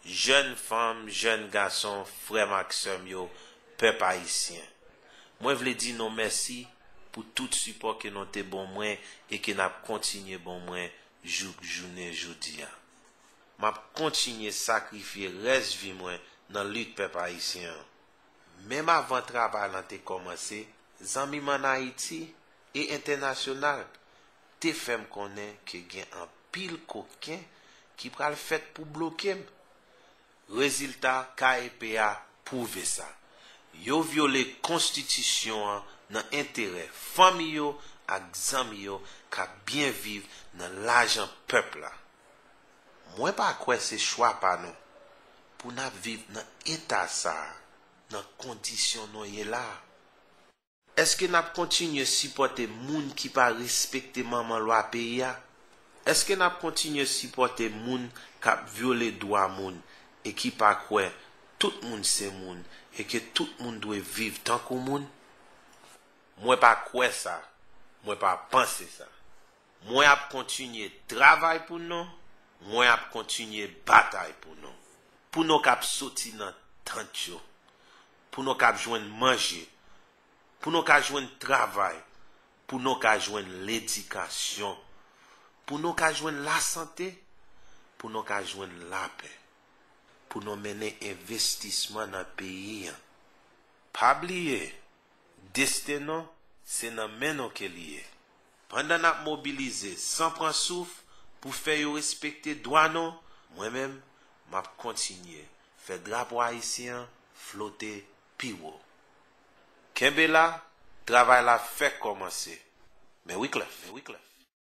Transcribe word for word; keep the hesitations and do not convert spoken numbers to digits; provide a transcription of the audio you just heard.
Jèn fanm, jèn gason, frè m ak sè m yo, pèp ayisyen. Mwen vle di nou mèsi pou tout sipò ke nou te ban mwen e ke n ap kontinye ban mwen jouk jounen jodi a. M ap kontinye sakrifye rès vi mwen nan lit pèp ayisyen an. Menm avan travay lan te kòmanse, zanmi m ann Ayiti e entènasyonal te fè m konnen ke gen anpil koken ki pral fèt pou bloke m. Rezilta K E P a pwouve sa. Yo vyole konstitisyon an nan enterè fanmi yo ak zanmi yo k ap byen viv nan lajan pèp la. Mwen pa kwè se chwa pa nou pou n ap viv nan eta sa a, nan kondisyon nou ye la a. Èske n ap kontinye sipòte moun ki pa respekte manman lwa peyi a? Èske n ap kontinye sipòte moun k ap vyole dwa moun e ki pa kwè tout moun se moun e ke tout moun dwe viv tankou moun? Mwen pa kwè sa, mwen pa panse sa. Mwen ap kontinye travay pou nou, mwen ap kontinye batay pou nou. Pou nou k ap soti nan tant yo, pou nou k ap jwenn manje, pou nou ka jwenn travay, pou nou ka jwenn ledikasyon, pou nou ka jwenn lasante, pou nou ka jwenn lapè, pou nou mennen envestisman nan peyi an. Pa bliye, desten nou, se nan men nou ke li ye. Pandan n ap mobilize san pran souf pou fè yo respekte dwa nou, mwen menm, m ap kontinye fè drapo ayisyen an flote pi wo. Kenbe la, travay la fèk kòmanse. Men Wiclef, men Wiclef.